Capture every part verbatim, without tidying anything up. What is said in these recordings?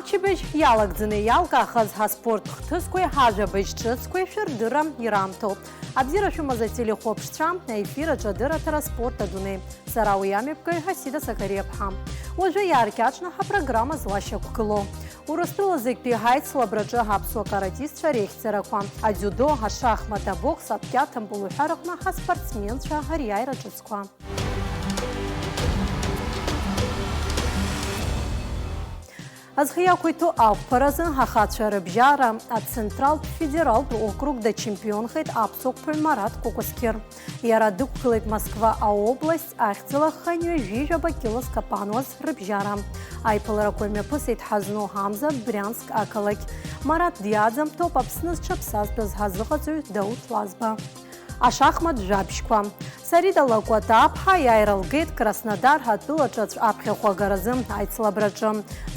Мчыбжь иалагӡаны иалкаахаз ҳаспорт хҭысқәеи ҳажәабжь ҿыцқәеи шәырдырра ирамҭоуп. Абзиара шәымаз ателехәаԥшцәа, аефир аҿы адырраҭара Спорт адунеи. Сара уи амҩаԥгаҩ Ҳасида Сакариаԥҳа. Уажәы иааркьаҿны ҳапрограмма злашьақәгылоу. Урыстәыла зегьтәи ҳаицлабраҿы аԥсуа каратистцәа реихьӡарақәа, адзиудо, ашахмат, абокс, аԥкьаҭампыл уҳәа рыҟны ҳаспортсменцәа риааира ҿыцқәа. Азхы иақәиҭу ақәԥаразы ахацәа рыбжьара Ацентралтә федералтә округ дачемпионхеит аԥсуа қәԥаҩ Марат Кәакәасқьыр. Иара дықәгылеит Москва аобласть ахьӡала хынҩажәижәаба кьыла зкапануаз рыбжьара. Аиԥыларақәа мҩаԥысит ҳазну ҳамза Брианск ақалақь. Марат диаӡамҭоуп Аԥсны зҽаԥсазтәыз ҳазыҟаҵаҩ Дауҭ Лазба. Ашахмат жәабжьқәа. Сарида Лакәатаԥҳа иааира лгеит Краснодар атәыла ҿацә аԥхьахәагаразы аицлабраҿы.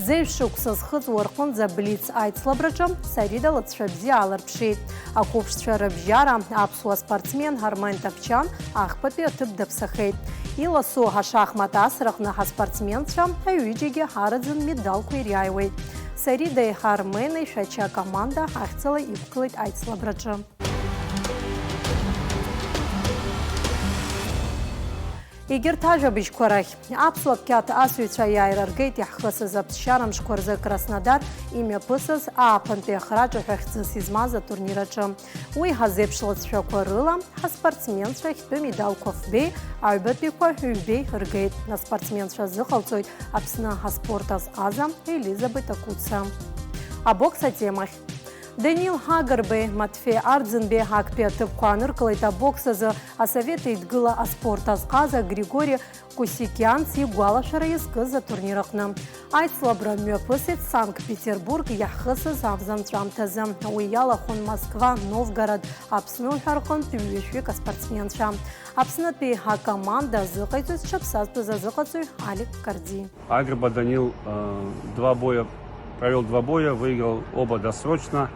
Зеижә шықәса зхыҵуа рҟынӡа блиц аицлабраҿы Сарида лыҵшәа бзиа аалырԥшит. Ақәыԥшцәа рыбжьара аԥсуа спортсмен Армен Тапчан ахԥатәи аҭыԥ даԥсахеит. Иласу ашахмат асраҟны ҳаспортсменцәа аҩыџьагьы ҳараӡын медалқәа ириааиуеит. Сарида еиҳа Армени Шәача команда ахьӡала иқәгылеит аицлабраҿы. Егьырҭ ажәабжьқәа рахь. Аԥсуа қьаҭ асыҩцәа иааира ргеит иаҳхысыз аԥсшьара мшқәа рзы Краснодар имҩаԥысыз ааԥынтәи ахраҿа ҳәа хьӡыс измаз атурнир аҿы. Уи ҳазеиԥш лыҵшәақәа рыла ҳаспортсменцәа хьтәы медалқәа фбеи, аҩбатәиқәа ҩбеи ргеит. Аспортсменцәа азыҟалҵоит Аԥсны аспорт азҟаза Елизабет Акуца. Абокс атемахь. Данил Ҳагрбеи Матфеи Арӡынбеи актәи аҭыԥқәа ааныркылеит абокс азы Асовет Еидгыла аспорт азҟаза Григори Кусикианц игәалашәара иазкыз атурнир аҟны. Аицлабра мҩаԥысит Санкт-Петербург иаҳхысыз амза анҵәамҭазы. Уи иалахәын Москва, Новгород, Аԥсны уҳәа рҟынтә ҩышәҩык аспортсменцәа. Аԥснытәи акоманда азыҟаиҵоит зҽаԥсазтәыз азыҟаҵаҩ Алик Карди. Агрба Данил, э, два боя, провёл два боя, выиграл оба досрочно.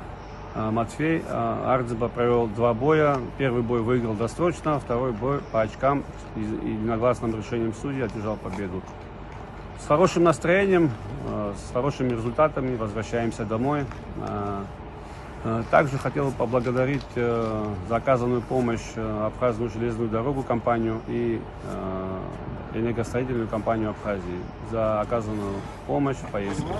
Э, Матфей, э, Ардзба провёл два боя. Первый бой выиграл досрочно, второй бой по очкам, из-, единогласным решением судей одержал победу. С хорошим настроением, э, с хорошими результатами возвращаемся домой. Э, Э, также хотел бы поблагодарить, э, за оказанную помощь, э, Абхазную железную дорогу, компанию и, э, энергостроительную компанию Абхазии за оказанную помощь в поездке.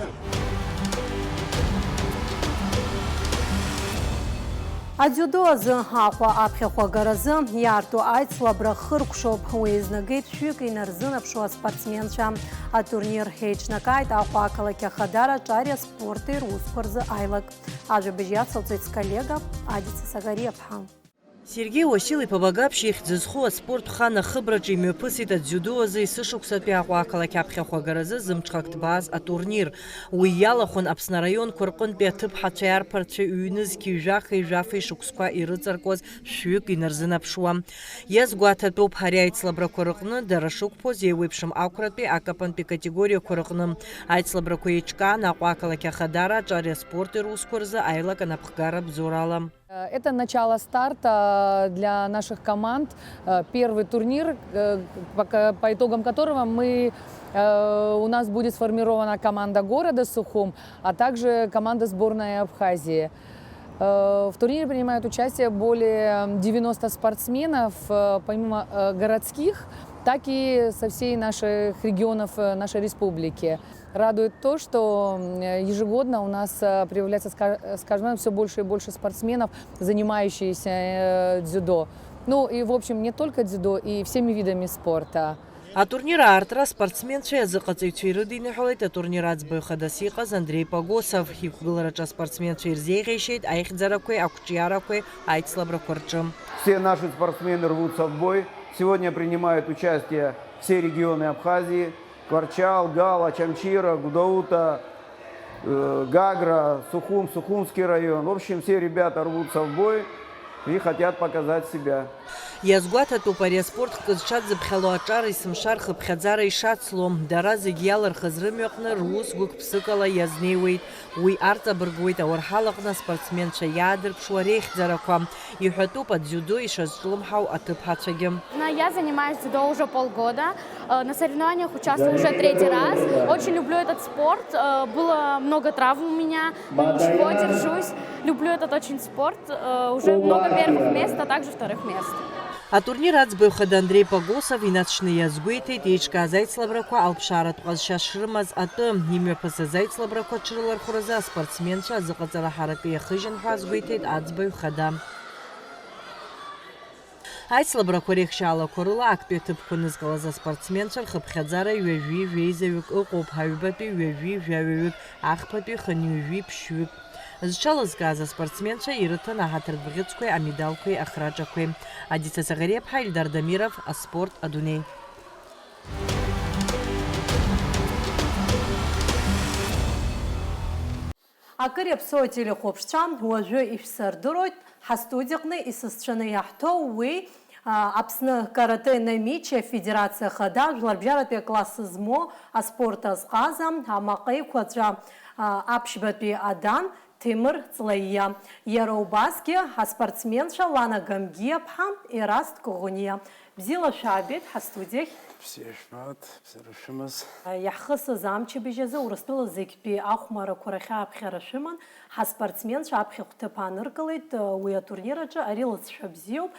Адзиудо азы Аҟәа аԥхьахәагаразы иаарту аицлабра хыркәшоуп. Уи еизнагеит шәҩык инарзынаԥшуа аспортсменцәа. Атурнир еиҿнакааит Аҟәа ақалақь Ахадара аҿари аспорти русқәа рзы аилак. Ажәабжь иацылҵеит сколлега Адица Сагариаԥҳа. Сергеи Уасил-иԥа Багаԥшь ихьӡ зху аспорт хан ахыбраҿы имҩаԥысит адзиудо азы есышықәсатәи Аҟәа ақалақь аԥхьахәагаразы зымҽхак ҭбааз атурнир. Уи иалахәын Аԥсны араионқәа рҟынтәи аҭыԥҳацәеи арԥарцәеи ҩнызқьи жәахеи жәафеи шықәсқәа ирыҵаркуаз шәҩык инарзынаԥшуа. Иазгәаҭатәуп, ари аицлабрақәа рыҟны дара шықәԥоз еиуеиԥшым ақәратәи акапантәи категориақәа рыҟны. Аицлабрақәа еиҿкаан Аҟәа ақалақь Ахадара аҿари аспорти русқәа рзы аилак анапхгара бзоурала. Это начало старта для наших команд. Э, первый турнир, э, пока, по итогам которого мы, э, у нас будет сформирована команда города Сухум, а также команда сборной Абхазии. Э, в турнире принимают участие более девяноста спортсменов, э, помимо, э, городских, так и со всей наших регионов, э, нашей республики. Радует то, что, м, ежегодно у нас, э, прибавляется с ка-, с каждым годом всё больше и больше спортсменов, занимающихся, э, дзюдо. Ну и, в общем, не только дзюдо, и всеми видами спорта. Атурнир аартра аспортсменцәеи азыҟаҵаҩцәеи ирыдиныҳәалеит атурнир аӡбаҩ хадас иҟаз Андрей Погосов. Иқәгылараҿы аспортсменцәа ирзеиӷьеишьеит аихьӡарақәеи ақәҿиарақәеи аицлабрақәа рҿы. Все наши спортсмены рвутся в бой. Сегодня принимают участие все регионы Абхазии. Кварчал, Гала, Чамчира, Гудаута, э, Гагра, Сухум, Сухумский район. В общем, все ребята рвутся в бой и хотят показать себя. Иазгәаҭатәуп ари аспорт хкы зҽадзыԥхьало аҿар есымша рхыԥхьаӡара ишацло. Дара зегь иалырхыз рымҩаҟны рус гәык-ԥсыкала иазнеиуеит. Уи арҵабыргуеит ауарҳал аҟны аспортсменцәа иаадырԥшуа реихьӡарақәа. Иҳәатәуп адзиудо ишазҿлымҳау аҭыԥҳацәагьы. Ну, я занимаюсь дзюдо уже полгода. Э, На соревнованиях участвую уже третий раз. Очень люблю этот спорт. Э, Было много травм у меня, но ничего, держусь. Люблю этот очень спорт. Э, Уже много первых мест, а также вторых мест. Атурнир аӡбаҩ хада Андреи Погосов инаҵшьны иазгәеиҭеит, еиҿкааз аицлабрақәа алԥшааратә ҟазшьа шрымаз атәы. Имҩаԥысыз аицлабрақәа аҽрылархәразы аспортсменцәа азыҟаҵара ҳаракы иахыжьын ҳәа азгәеиҭеит аӡбаҩ хада. Аицлабрақәа реихшьаалақәа рыла актәи аҭыԥқәа нызкылаз аспортсменцәа рхыԥхьаӡара ҩажәи жәеизаҩык ыҟоуп, аҩбатәи ҩажәи жәаҩаҩык, ахԥатәи хынҩажәи ԥшьҩык. Зҽалызкааз аспортсменцәа ирыҭан аҳаҭыртә бӷьыцқәеи амедалқәеи ахраҿақәеи. Адица Саӷариаԥҳа, Ильдар Дамиров, Аспорт адунеи. Акыр иаԥсоу ателехәаԥшцәа, уажәы ишәсырдыруеит, ҳастудиаҟны исызцәаны иаҳҭоу уи, а, Аԥсны каратэ Намичи афедерациа хада, жәларбжьаратәи акласс змоу аспорт азҟаза, амаҟа еиқәаҵәа, а, аԥшьбатәи адан, Ҭемыр Ҵлаиа. Иара убасгьы аспортсменцәа Лана Гамгиаԥҳа, Ераст Коӷониа. Бзиала шәаабеит ҳастудиахь. Бзиа шәбааит, бзиара шәымаз. Иаҳхысыз амчыбжь азы Урыстәыла зегьтәи ахәмаррақәа рахь ааԥхьара шәыман, ҳаспортсменцәа аԥхьахә ҭыԥ ааныркылеит уи атурнир аҿы, ари лыҵшәа бзиоуп.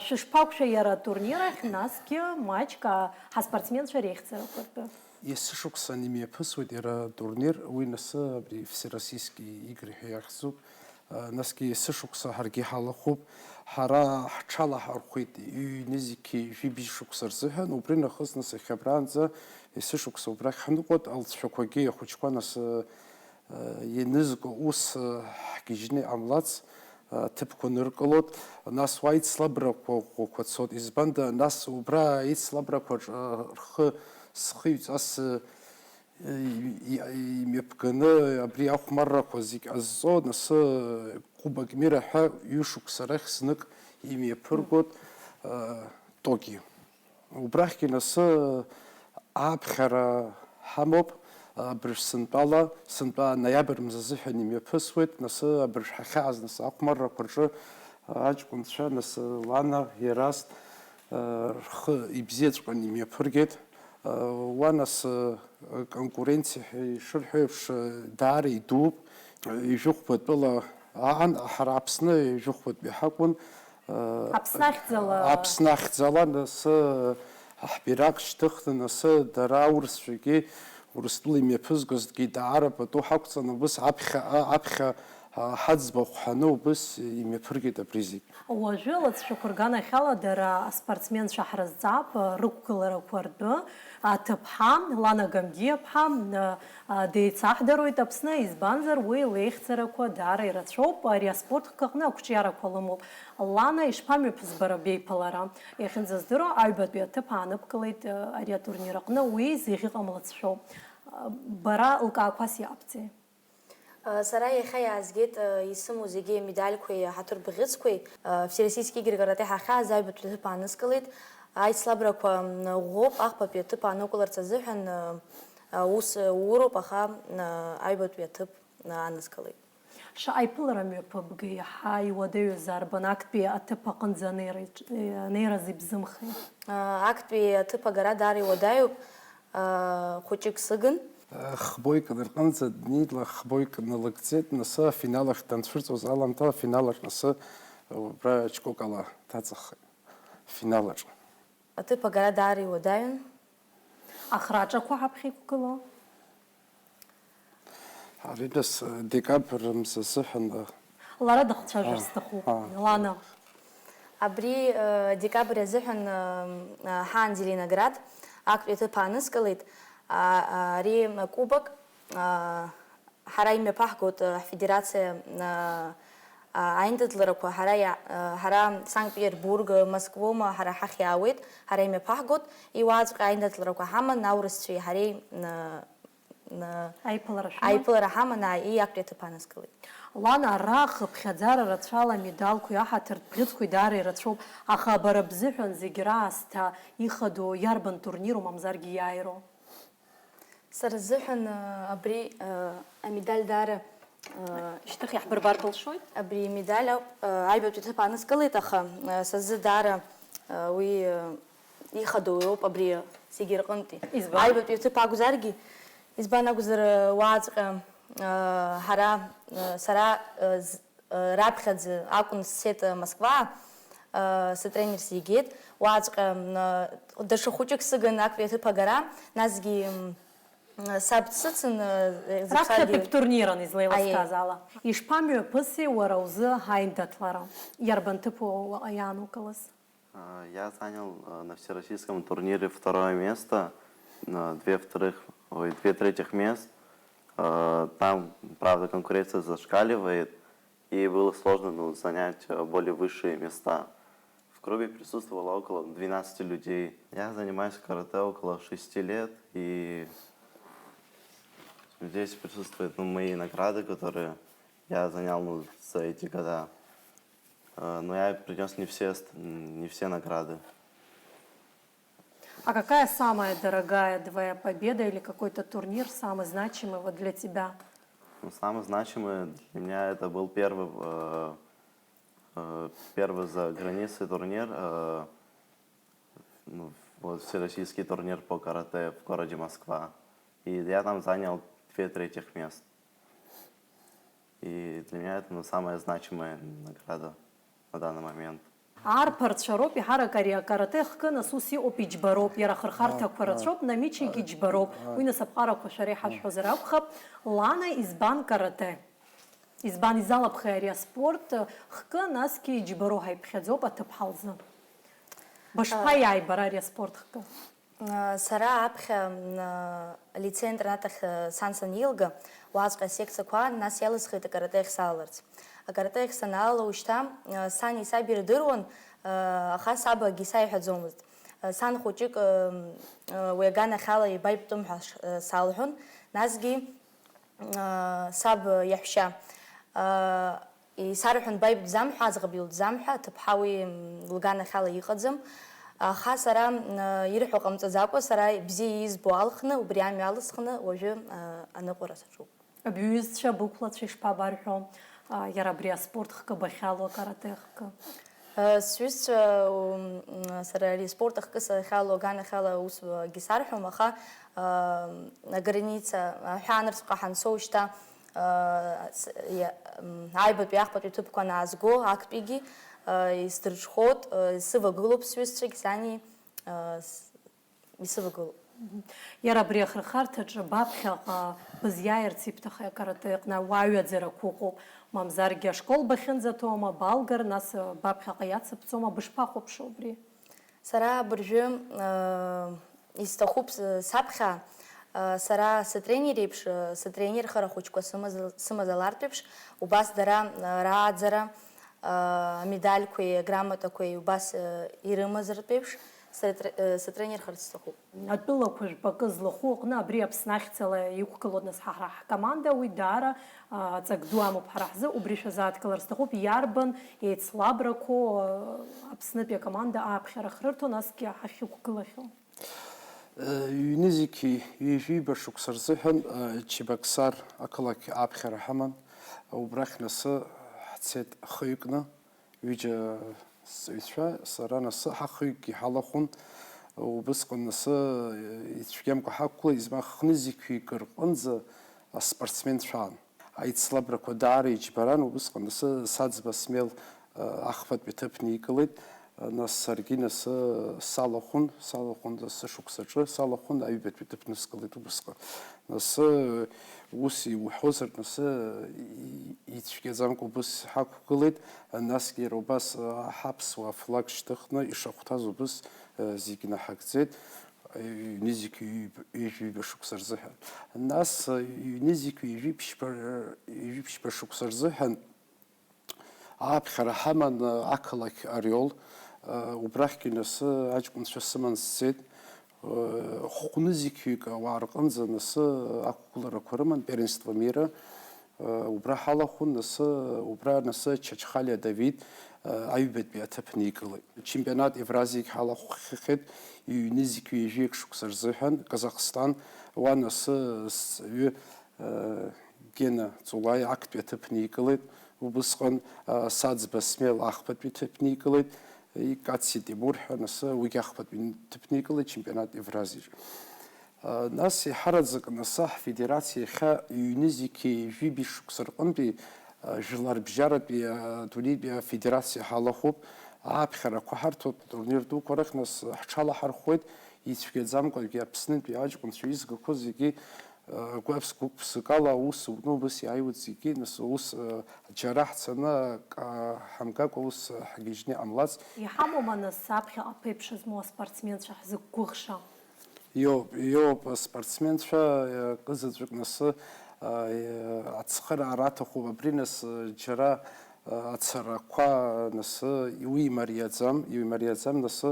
Шәышԥақәшәеи иара атурнир ахь, насгьы маҷк ҳаспортсменцәа реихьӡарақәа ртәы? Есышықәсан имҩаԥысуеит иара атурнир, уи насы абри Всероссийский игры ҳәа иахьӡуп. Насгьы есышықәса ҳаргьы ҳалахәуп. Ҳара ҳҽалаҳархәеит ҩ-нызқьи жәибжь шықәса рзыҳәан, убри нахыс нас иахьабраанӡа есышықәса убрахь ҳныҟәоит, алҵшәақәагьы ахәыҷқәа нас ианызго ус ҳгьежьны иҟамлац, ҭыԥқәа ныркылоит, нас уа ицлабрақәа ӷәӷәақәа цоит, избанда, нас убра ицлабрақәаҿ рхы схы ҩҵас имҩаԥганы абри ахәмаррақәа зегь ҟазҵо, нас Кубок мира ҳәа ҩышықәса рахь знык имҩаԥыргоит Токио. Убрахьгьы нас аԥхьара ҳамоуп, абыржә сынтәала, сынтәа ноиабр мза азыҳәан имҩаԥысуеит, нас абыржә ҳахьааз нас ахәмаррақәа рҿы аҷкәынцәа, нас Лана, Ераст, рхы ибзиаҵәҟьаны имҩаԥыргеит. Уа нас конкуренциа ҳәа ишырҳәо еиԥш даара идууп. Ижәыхәба тәыла аан, ҳара Аԥсны ижәыхәбатәи ҳакәын. Аԥсны ахьӡала. Аԥсны ахьӡала нас ҳбираҟ шьҭыхны, нас дара аурысцәагьы Урыстәыла имҩаԥызгозгьы даара пату ҳақәҵан, убыс аԥхьа, аԥхьа ҳаӡбахә ҳаны убыс имҩаԥыргеит абри зегь. Уажәы алҵшәақәа рганахьала дара аспортсменцәа ҳрызҵаап, рықәгыларақәа ртәы аҭыԥҳа Лана Гамгиаԥҳа деицаҳдароит Аԥсны, избанзар уи леихьӡарақәа даара ирацәоуп, ари аспорт хкы аҟны ақәҿиарақәа лымоуп. Лана, ишԥамҩаԥыз бара беиԥылара? Иахьынӡаздыруа аҩбатәи аҭыԥ ааныбкылеит ари атурнир аҟны, уи зегь ыҟамлацәоуп. Бара лкаақәас иаабҵеи? Сара иахьа иаазгеит исымоу зегьы амедальқәеи аҳаҭыр бӷьыцқәеи. Всероссийский игры каратэ ҳахьааз аҩбатәи аҭыԥ ааныскылеит. Аицлабрақәа ӷәӷәоуп, ахԥатәи аҭыԥ ааныкәларц азыҳәан ус уроуп, аха аҩбатәи аҭыԥ ааныскылеит. Шаҟа иԥылара мҩаԥыбгеи, иаҳа иуадаҩыз арбан, актәи аҭыԥ аҟынӡа анеира, анеираз ибзымхеи? Актәи аҭыԥ агара даара иуадаҩуп. Хәыҷык сыгын. Хбоик рҟынӡа днеит, хбоик налыгӡеит, нас афинал ахь данцәырҵуаз аламҭала афинал аҿы нас убра ҷкәыкала даҵахеит, афинал аҿы. Аҭыԥ агара даара иуадаҩын. Ахраҿақәа ҳаԥхьа иқәгылоу? Ари нас декабр мза азыҳәан. Лара дыхцәажәар сҭахуп, Лана. Абри декабрь азыҳәан ҳан Зеленоград актәи аҭыԥ ааныскылеит. Ари кубок ҳара имҩаԥаҳгоит ҳфедерациа аиндаҭларақәа, ҳара, ҳара Санкт-Петербург, Москвоума ҳара ҳахь иаауеит, ҳара имҩаԥаҳгоит, иуааҵәҟьа аиндаҭларақәа ҳаман, аурысцәеи ҳареи. Аиԥылара шәыман? Аиԥылара ҳаман, ааи, актәи аҭыԥ анаскылеит. Лана, ара хыԥхьаӡара рацәала амедалқәеи аҳаҭыртә бӷьыцқәеи даара ирацәоуп, аха бара бзыҳәан зегь раасҭа ихадоу иарбан турнироу мамзаргьы иааироу? Сара сзыҳәан абри амедаль даара. Шьҭых иаҳбырбар былшоит? Абри амедаль аҩбатәи аҭыԥ анаскылеит, аха са сзы даара уи ихадоу иоуп абри зегьы рҟынтәи. Избан? Аҩбатәи аҭыԥ акәзаргьы, избан акәзар, уааҵәҟьа, э, ҳара, э, сара, э, з-, э, раԥхьаӡа акәын сцеит, э, Москва, э, сытренерс игеит, уааҵәҟьа, э, даҽа хәыҷык сыгын актәи аҭыԥ агара, насгьы, м, саб дсыцын, э, зыԥсадгьыл- Раԥхьатәи турниран излеилыскааз Аиеи. ала. Ишԥамҩаԥыси уара узы аиндаҭлара? Иарбан ҭыԥу иаанукылаз? А, Я занял э, на всероссийском турнире второе место, э, две вторых, ой, две третьих мест. Э, Там, правда, конкуренция зашкаливает, и было сложно, ну, занять э, более высшие места. В клубе присутствовало около двенадцати людей. Я занимаюсь каратэ около шести лет, и здесь присутствуют, ну, мои награды, которые я занял, ну, за эти года. Э, Но я принес не все, ст- м, не все награды. А какая самая дорогая твоя победа или какой-то турнир самый значимый вот для тебя? Ну, самое значимое для меня это был первый, э, э, первый за границей турнир, э, ну, вот всероссийский турнир по каратэ в городе Москва. И я там занял две третьих мест. И для меня это, ну, самая значимая награда на данный момент. Арԥарцәа роуп, иҳарак ари акарате хкы, нас ус иҟоуп, иџьбароуп, иара ахырхарҭақәа рацәоуп, Намичигьы иџьбароуп. Уи нас аԥҟарақәа шәара иҳашәҳәозар акәхап. Лана, избан карате? Избан изалаԥхеи ари аспорт хкы, насгьы иџьбароу ҳаиԥхьаӡоуп аҭыԥҳа лзы. Бышԥаиааи бара ари аспорт хкы? Сара аԥхьа, м, алицеи-интернат ахь, сан санилга, уаҵәҟьа асекциақәа аан, нас иалысхит акарате ахь салаларц. Акарате ахь санаала, ушьҭа, сани саби рдыруан, аха саб акгьы саиҳәаӡомызт. Сан хәыҷык, м, уи аганахьала ибаҩбатәым ҳәа ш-, салҳәон, насгьы, саб иаҳәшьа. Исарҳәон, баҩбатәӡам ҳәа, аӡӷаб илӡам ҳәа, аҭыԥҳа уи, м, лганахьала иҟаӡам. Аха сара, м, ирҳәо ҟамҵаӡакәа, сара бзиа избо алхны, убри амҩа алысхны, уажәы, а, аныҟәара саҿуп. Бҩызцәа, бықәлацәа ишԥабарҳәо, а, иара абри аспорт хкы бахьалоу, акарате хкы? Э, Сҩызцәа, м, сара ари аспорт ахкы сахьалоу аганахьала усгьы сарҳәом, аха, а, аграница, аҳәаанырцәҟа ҳанцо шьҭа, а, с-, иа-, м, аҩбатәи, ахԥатәи ҭыԥқәа анаазго, актәигьы, а, исдырҽхәоит, а, исывагылоуп сҩызцәагь, сани, а, с-, исывагылоуп. Иара абри ахырхарҭаҿы баԥхьаҟа бызиааирц ибҭахи акарате аҟны, уаҩаӡарақәа ыҟоуп, мамзаргьы ашкол бахьынӡаҭоума, балгар, нас баԥхьаҟа иацыбҵома, бышԥахәаԥшуа убри? Сара абыржәы, э, исҭахуп с-, саԥхьа, э, сара сытренер еиԥш, э, сытренерхар ахәыҷқәа сымаз-, сымазалартә еиԥш, убас дара, э, рааӡара, э, амедальқәеи аграмотақәеи убас, э, ирымазартә еиԥш, сытре-, э, сытренерхарц сҭахуп. Атәылақәа жәпакы злахәу аҟны абри Аԥсны ахьӡала иқәгылоу нас ҳа, ҳара ҳкоманда, уи даара, а, ҵак ду амоуп ҳара ҳзы, убри шәазааҭгылар сҭахуп, иарбан еицлабрақәоу, а, Аԥснытәи акоманда ааԥхьара ахьрырҭо, насгьы ҳахьықәгылахьоу? Ҩнызқьи ҩажәиба шықәса рзыҳәан, а, Чебоксар ақалақь ааԥхьара ҳаман, убрахь насы ҳцеит хҩыкны. Ҩыџьа сҵаҩцәа, сара насы ҳахҩыкгьы ҳалахәын. Убысҟан насы ицәгьамкәа ҳақәгылеит, избан хнызқьҩык рҟынӡа аспортсменцәа аан. Аицлабрақәа даара иџьбаран, убысҟан насы Саӡба Смел, э, ахԥатәи аҭыԥ никылеит. Нас саргьы насы салахәын, салахәын, сышықәсаҿы салахәын, аҩбатәи аҭыԥ ныскылеит убысҟан. Насы, ус иуҳәозар, насы и-, ицәгьаӡамкәа убыс ҳақәгылеит, насгьы иара убас, а, ҳаԥсуа флаг шьҭыхны ишахәҭаз убыс, а, зегь наҳагӡеит, а, ҩнызқь ҩб-, ҩажәиба шықәса рзыҳәан. Нас, а, ҩнызқь ҩажәи ԥшьба, ҩажәи ԥшьба шықәса рзыҳәан аԥхьара ҳаман, а, ақалақь Ориол, а, убрахьгьы насы аҷкәынцәа сыман сцеит. Хәнызқьҩык ауаа рҟынӡа насы ақәгыларақәа рыман, первенство мира, убра ҳалахәын, насы, убра насы Чачхалиа Давид аҩбатәи аҭыԥ никылеит. Чемпионат Евразиагь ҳалахәхахьеит, ҩнызқьҩажәиак шықәса рзыҳәан, Казахстан, уа насы сҵаҩы Гена Ҵулаи актәи аҭыԥ никылеит, убысҟан Саӡба Смел ахԥатәи аҭыԥ никылеит, Икаци Тимур ҳәа, нас уигьы ахԥатәи ҭыԥникылеит чемпионат Евразиаҿ. Нас еиҳараӡак нас ҳфедерациа иахьа ҩнызқьи жәибжь шықәса рҟынтәи жәларбжьаратәи адунеитәи афедерациа ҳалахәуп, ааԥхьарақәа ҳарҭоит, атурнир дуқәа рахь нас ҳҽалаҳархәуеит, ицәгьаӡамкәагьы Аԥснытәи аҷкәынцәа изгақәоу зегьы Гәаԥс-гәык-ԥсыкала аус уны убас иааиуеит зегьы, нас ус, џьара ҳцаны, акы ҳамгакәа ус ҳгьежьны иҟамлац. Иҳамоума, нас, аԥхьаҟа аԥеиԥш змоу аспортсменцәа ҳзықәгәыӷша? Иоуп, иоуп, аспортсменцәа, акы заҵәык, нас, ацхыраара аҭахуп, абри, нас, џьара ацарақәа, нас, уи имариаӡам, имариаӡам, нас,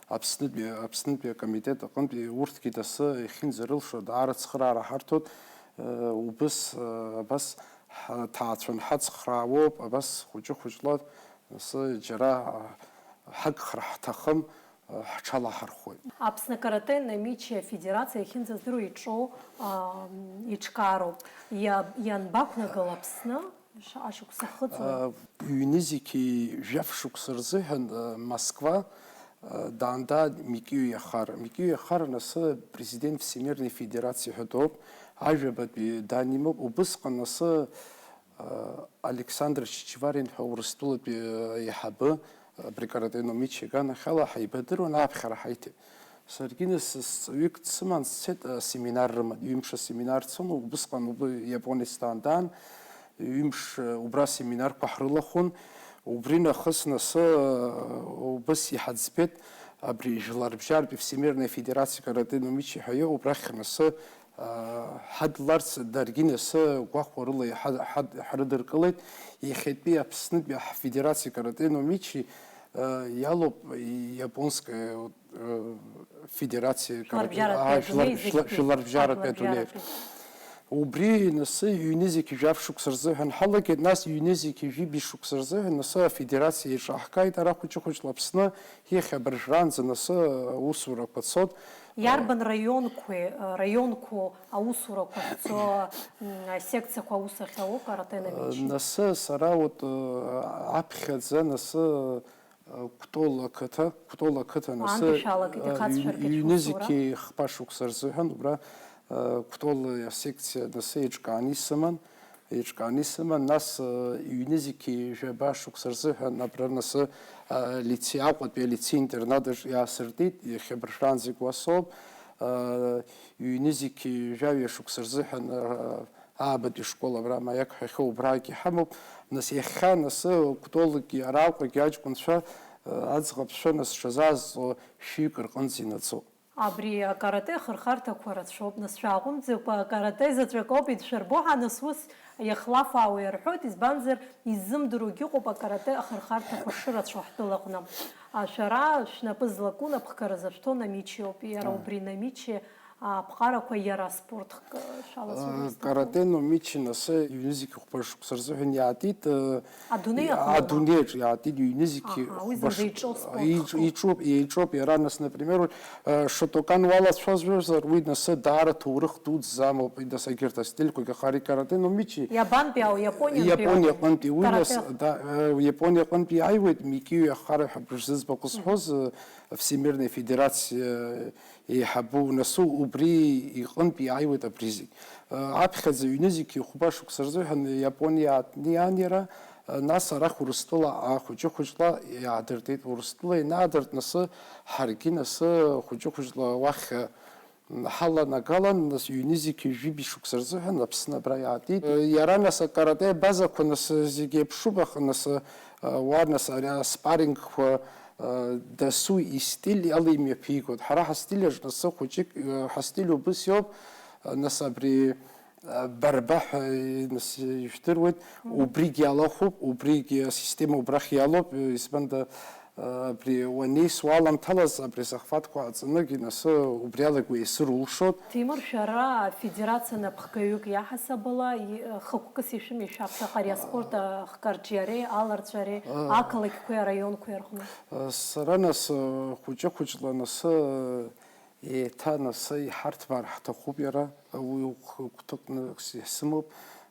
Аԥснытәи, Аԥснытәи акомитет аҟынтәи урҭгьы дасы иахьынӡарылшо даара ацхыраара ҳарҭоит, э, убыс, э, абас ҳаҭаацәа анҳацхраауоуп, абас хәыҷы-хәыҷла, нас, џьара, э, ҳагхар ҳҭахым, э, ҳҽалаҳархәуеит. Аԥсны акарате номичи афедерациа иахьынӡаздыруа иҿоу, а, иҿкаароуп. Иа-, ианбақәнагала Аԥсны? Шаҟа шықәса хыҵуеит? Ҩнызқьи жәаф шықәса рзыҳәан, Москва, даандаан Микио Иахара. Микио Иахара, нас, президент Всемирной Федерациа ҳәа дууп, ажәабатәи дан имоуп. Убысҟан, нас, Александр Чичварин ҳәа Урыстәылатәи аиҳабы, абри каратэ номичи иганахьала ҳаибадыруан, аԥхьара ҳаиҭеит. Саргьы, нас, сҵаҩык дсыман, сцеит, асеминар рыман, ҩымш асеминар цон, убысҟан убри Иапониа сҭаандаан, ҩымш, убра асеминарқәа ҳрылахәын, убри нахыс, нас, убыс иҳаӡбеит, абри Жәларбжьаратәи Всемирная Федерация Каратэ Номичи ҳәа иҟоуп, рахь, нас, ҳадларц даргьы, нас, гәахәарыла иҳа-, ҳад-, ҳрыдыркылеит, иахьатәи Аԥснытәи ҳфедерациа Каратэ Номичи, иалоуп Иапонская, э, федерациа каратэ, Жәларбжьаратәи аа, адунеи жәлар-, зегьтәи. Жәларбжьаратәи адунеи. Жәларбжьаратәи. Убри, нас, ҩнызқьи жәаф шықәса рзыҳәан ҳалагеит, нас ҩнызқьи жәибжь шықәса рзыҳәан, нас, афедерациа еиҿаҳкааит, ара хәыҷы-хәыҷла Аԥсны иахьа абыржәраанӡа, нас, аусурақәа цоит. Иарбан раионқәеи, раионқәоу аусурақәа шәцо, м, асекциақәа аус ахьауоу каратэ номичи? Нас, сара вот, э, аԥхьаӡа, нас, Кәтол ақыҭа, Кәтол ақыҭа, нас, Аанкьа шәалагеит, э, ихацшәа ҩ-, ркьаҿ усура. Ҩнызқьи хԥа шықәса рзыҳәан убра, э, Кәтол асекциа, нас, еиҿкааны исыман, еиҿкааны исыман, нас, э, ҩнызқьи жәаба шықәса рзыҳәан абра, нас, э, лицеи, Аҟәатәи алицеи-интернат аҿы иаасыртит, иахьа абыржәраанӡагь уа соуп, э, ҩнызқьи жәаҩа шықәса рзыҳәан, э, Аабатәи школ абра Маиак ҳәа иахьоу убраагьы ҳамоуп. Нас иахьа, нас, Кәтолгьы, араҟагьы аҷкәынцәа, э, аӡӷабцәа, нас, зҽазаазҵо шәҩык рҟынӡа инаӡоуп. Абри акарате ахырхарҭақәа рацәоуп, нас, шәааҟәымҵӡакәа, акарате заҵәык ауп идшәырбо ҳәа, нас, ус иахлафаауа ирҳәоит, избанзар, иззымдыруагьы ыҟоуп акарате ахырхарҭақәа шырацәоу ҳтәылаҟны. А, шәара шәнапы злаку напхгаразы шәҭо Номичи ауп, иара, а, убри Номичи аԥҟарақәа иара аспорт хк шәалацәажәоз сҭахуп. Каратэ Номичи, нас, ҩнызқьи хәба шықәса рзыҳәан иаатит, э, Адунеи аҟны? Адунеи аҿы иаатит, ҩнызқьи Аҳа, уи хәба зынӡа ш-, иҿоу спорт иҿ-, хкуп. Иҿоуп, иҿоуп иара, нас, например, э, Шотокан уалацәажәозар, уи, нас, даара ҭоурых дуӡӡа амоуп, нас, егьырҭ астильқәагьы, аха ари Каратэ Номичи Иабантәи ау, Иапониантәи ау? Иапониаҟынтәи, уи, нас, Каратэ. Да, э, Иапониаҟынтәи иааиуеит, Микио Иахара ҳәа бжзызбақәа зҳәоз, э, Всемирная Федерациа еиҳабу, нас, убри иҟынтә иааиуеит абри зегь. Аԥхьаӡа ҩнызқьи хәба шықәса рзыҳәан Иапониа аартны иаан иара, нас арахь Урыстәыла ахәыҷы-хәыҷла иаадыртит. Урыстәыла ианаадырт, нас, ҳаргьы, нас, хәыҷы-хәыҷла уахь ҳаланагалан, нас, ҩнызқьи жәибжь шықәса рзыҳәан Аԥсны абра иаатит. Иара, нас, акарате абазақәа, нас, зегь еиԥшуп, аха, нас, уа, нас, ари аспарингқәа, дасу истиль ала имҩаԥигоит. Ҳара ҳастиль аҿы, нас, хәыҷык, ҳастиль убыс иоуп, нас, абри, барба ҳәа, нас, ижәдыруеит, убригь иалахәуп, убригь асистема убрахь иалоуп, избанда, абри уанеис уаламҭалаз, абри захватқәа ҟаҵаныгь, нас, убри алагьы уеисыр улшоит. Ҭемыр, шәара афедерациа напхгаҩык иаҳасабала, и-, хықәкыс ишәымеи, шәаԥхьаҟа ари аспорт ахкарҿиареи, аларҵәареи, ақалақьқәеи араионқәеи рҟны? Сара, нас, хәыҷы-хәыҷла, нас, еиҭа, нас, иҳарҭбаар ҳҭахуп иара, уи гәҭакны исымоуп.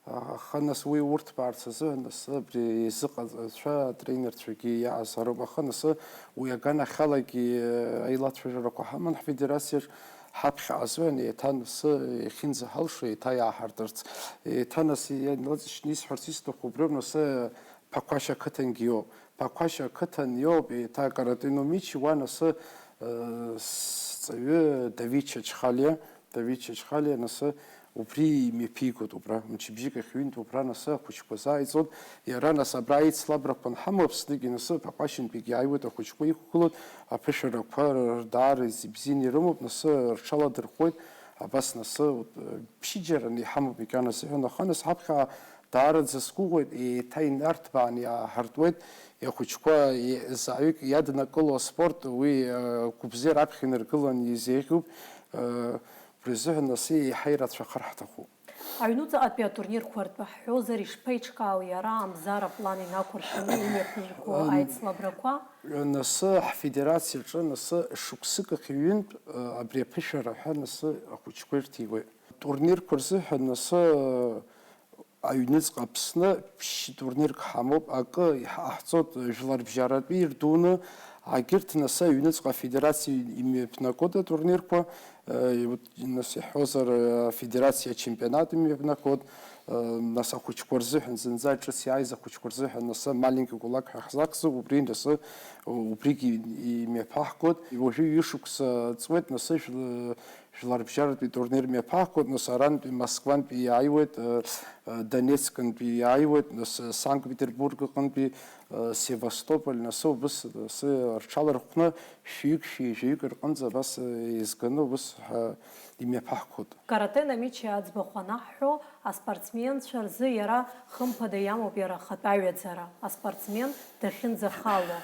Аха нас уи урҭбаарц азыҳәан нас абри еизыҟаҵацәа, атренерцәагьы иаазароуп. Аха нас уи аганахьалагьы аилацәажәарақәа ҳаман ҳфедерациаҿ, ҳаԥхьаҟа азыҳәан еиҭа нас иахьынӡаҳалшо еиҭа иааҳартырц. Еиҭа нас иа-, ныҵшьны исҳәарц исҭаху убриоуп, нас Ԥақәашь ақыҭангьы иоуп. Ԥақәашь ақыҭан иоуп, еиҭа Каратэ но Мичи уа нас, э, сҵаҩы Давид Чачхалиа, Давид Чачхалиа нас убри имҩаԥигоит убра. Мчыбжьык ахь ҩынтә убра нас ахәыҷқәа зааиҵоит. Иара нас абра аицлабрақәа анҳамоу Аԥснагьы нас Ԥақәашьынтәигьы иааиуеит, ахәыҷқәа иқәгылоит, аԥышәарақәа р-, даара ибзианы ирымоуп, нас рҽаладырхәуеит. Абас нас, э, ԥшьыџьараны иҳамоуп егьаназыҳәан, аха нас ҳаԥхьа даараӡа сгәыӷуеит, еиҭа инарҭбааны иааҳартуеит, ахәыҷқәа, е-, зааҩык иаднакыло аспорт, уи, э, гәыбзиара аԥхьа инаргыланы изеиӷьуп, э, убри азыҳәан нас еиҳа ирацәахар ҳҭахуп. Аҩнуҵаҟатәи атурнирқәа ртәы ҳҳәозар, ишԥеиҿкаау иара амзар аплан инақәыршәаны имҩаԥыжәго Ам, аицлабрақәа? Нас ҳфедерациаҿы нас шықәсык ахь ҩынтә, э, абри аԥышәара ҳәа нас ахәыҷқәа ирҭиуеит. Турнирқәа рзыҳәан нас, э, аҩныҵҟа Аԥсны ԥшь турнирк ҳамоуп, акы иҳаҳҵоит жәларбжьаратәи ирдуны, агьырҭ нас аҩныҵҟа афедерациа имҩаԥнагоит атурнирқәа, э, вот, нас иаҳҳәозар, э, афедерациа ачемпионат имҩаԥнагоит, э, нас ахәыҷқәа рзыҳәан, зынӡа ҿыц иааиз ахәыҷқәа рзыҳәан, нас маленький кулак ҳәа ҳзахьӡуп, убри нас, э, убригьы имҩаԥаҳгоит. Уажәы ҩышықәса ҵуеит, нас жәла-, Жәларбжьаратәи турнир мҩаԥаҳгоит, нас арантәи Москвантәи иааиуеит, э, э, Донецкынтәи иааиуеит, нас, э, Санкт-Петербург аҟынтәи, э, Севастополь, нас убыс, нас рҽалархәны шәҩык, шәи-, жәаҩык рҟынӡа абас, э, еизганы убыс ҳа-, имҩаԥаҳгоит. Каратэ Намичи аӡбахә анаҳҳәо, аспортсменцәа рзы иара хымԥада иамоуп иара ахатә аҩаӡара, аспортсмен дахьынӡахало.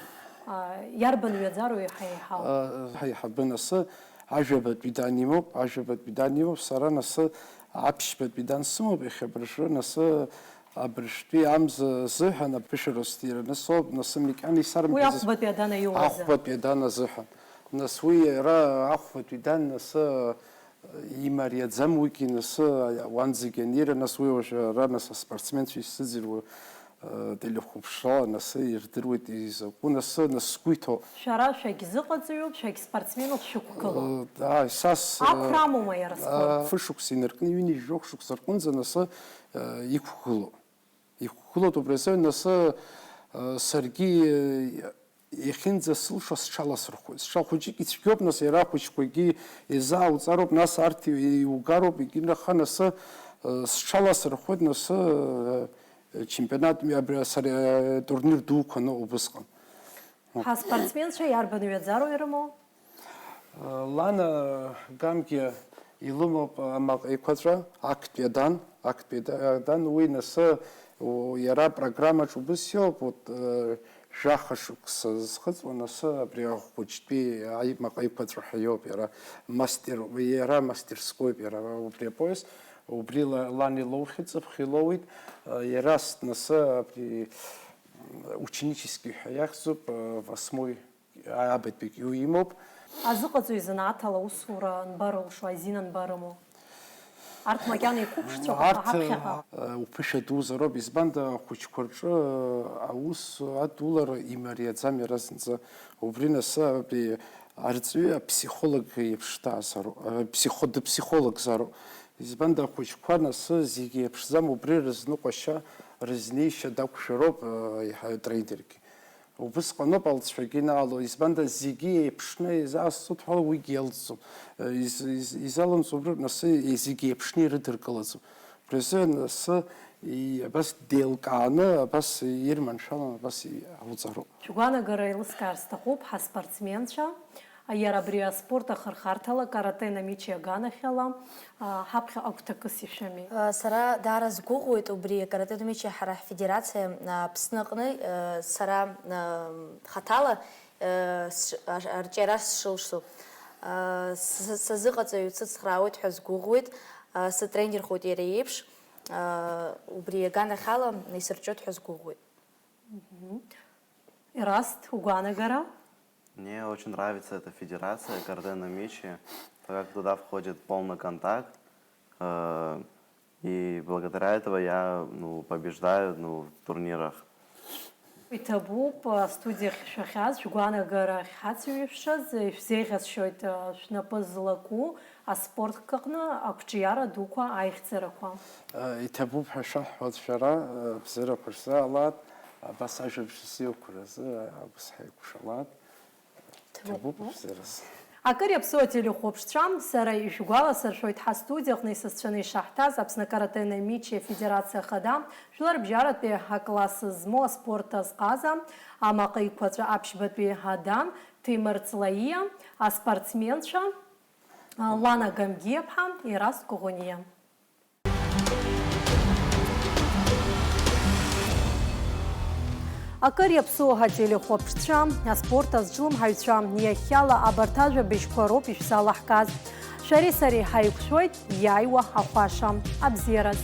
А, иарбан ҩаӡароу еиҳа еиҳау? А, ҳаиҳабы нас Ажәабатәи дан имоуп, ажәабатәи дан имоуп, сара нас аԥшьбатәи дан сымоуп, иахьа абыржәы нас абыржәтәи амза азыҳәан аԥышәара сҭира нас ауп, нас макьана исарымҳәаӡаз. Уи ахәбатәи адан аиуазар? Ахәбатәи адан азыҳәан. Нас уи иара ахәбатәи дан нас имариаӡам уигьы нас уанӡагьы анира, нас уи уажәы ара нас аспортсменцәа исзыӡырҩуа, э, телехәаԥшрала нас ирдыруеит изакәу, нас, нас сгәы иҭоу. Шәара шәагьзыҟаҵаҩуп, шәагьспортсменуп, шәықәгылоуп. Э, да, са с-, э, Ақәра амоума иара спорт? Э, фышықәса инаркны, ҩынҩажәа шықәса рҟынӡа нас, э, иқәгылоуп. Иқәгылоуп убри азы, нас, э, саргьы, э, иахьынӡасылшо сҽаласырхәуеит. Сҽа хәыҷык ицәгьоуп, нас иара ахәыҷқәагьы изаауҵароуп, нас арҭ иугароуп, егьырҭ аха нас, э, сҽаласырхәуеит, нас, э, чемпионат, абри асари-, турнир дуқәа аныҟоу убысҟан. Ҳаспортсменцәа иарбан ҩаӡароу ирымоу? Лана Гамгиа илымоуп амаҟа еиқәаҵәа, актәи адан, актәи да-, адан, уи нас, у-, иара апрограммаҿ убыс иоуп, вот, э, жәаха шықәса зхыҵуа, нас абри ахәыҷтәи аимаҟа еиқәаҵәа ҳәа иоуп, иара мастер, иара мастерскоип, иара убри апояс, убри ла-, лан илоухьеит, ҵыԥх илоуит, э, иара с-, нас абри, м, ученический ҳәа иахьӡуп, э, восьмой Абатәик иу имоуп. Азыҟаҵаҩ занааҭ ала аусура анбарылшо, азин анбарымоу? Арҭ макьана иқәыԥшцәоуп, аха Арҭ, ҳаԥхьаҟа. э, уԥышәа дуӡӡа роуп, избанда ахәыҷқәа рҿы, э, аус адулара имариаӡам иара зынӡа. Убри нас абри арҵаҩы аԥсихолог еиԥш даазароуп, э, психо-, дыԥсихологзароуп. Избанда ахәыҷқәа нас зегьы еиԥшӡам, убри рызныҟәашьа, рызнеишьа дақәшәароуп, э, иаҳа атренергьы. Убысҟаноуп алҵшәагьы инаало, избанда зегьы еиԥшны изаасҵоит ҳәа уигьы иалҵӡом. Из-, из-, изалымҵуа убри нас зегьы еиԥшны ирыдыркылаӡом. Убри азы нас и-, абас деилкааны, абас ирманшәаланы абас иҟауҵароуп. Шәгәаанагара еилыскаар сҭахуп, ҳаспортсменцәа, иара абри аспорт ахырхарҭала, каратэ Намичи аганахьала, а, ҳаԥхьаҟа агәҭакыс ишәымеи? А, сара даара сгәыӷуеит убри, каратэ Намичи ҳара ҳфедерациа, а, Аԥсны аҟны, а, сара, а, хаҭала, а, сш-, ар-, арҿиара сшылшо. А, с-, сазыҟаҵаҩ сыцхраауеит ҳәа сгәыӷуеит, а, сытренерхоит иара иеиԥш, а, убри аганахьала исырҿиоит ҳәа сгәыӷуеит. Мгм. Ераст, угәаанагара? Мне очень нравится эта федерация, каратэ Намичи, так как туда входит полный контакт, э, И благодаря этого я, ну, побеждаю, ну, в турнирах. Иҭабуп астудиахь шәахьааз, шәгәаанагара ахьҳацеиҩышәшаз, ишәзеиӷьасшьоит шәнапы злаку аспорт аҟны ақәҿиара дуқәа, аихьӡарақәа. Иҭабуп ҳәа шәаҳҳәоит шәара, абзиарақәа шәзаалааит, абас ажәабжь сзеиқәыразы абас ҳаикәшалааит. Иҭабуп абзиараз. Акыр иаԥсоу ателехәаԥшцәа, сара ишәгәаласыршәоит, ҳастудиаҟны исасцәаны ишаҳҭаз Аԥсны акаратэ-номичи афедерациа ахада, жәларбжьаратәи акласс змоу аспорт азҟаза, амаҟа еиқәаҵәа аԥшьбатәи ада, Ҭемыр Ҵлаиа, аспортсменцәа, Лана Гамгиаԥҳа, Ерасҭ Коӷониа. Акыр иаԥсоу ателехәаԥшцәа, аспорт азҿлымҳаҩцәа, иахьала абарҭ ажәабжьқәа роуп ишәзалаҳкааз. Шәареи сареи ҳаиқәшәоит иааиуа ахәаша. Абзиараз!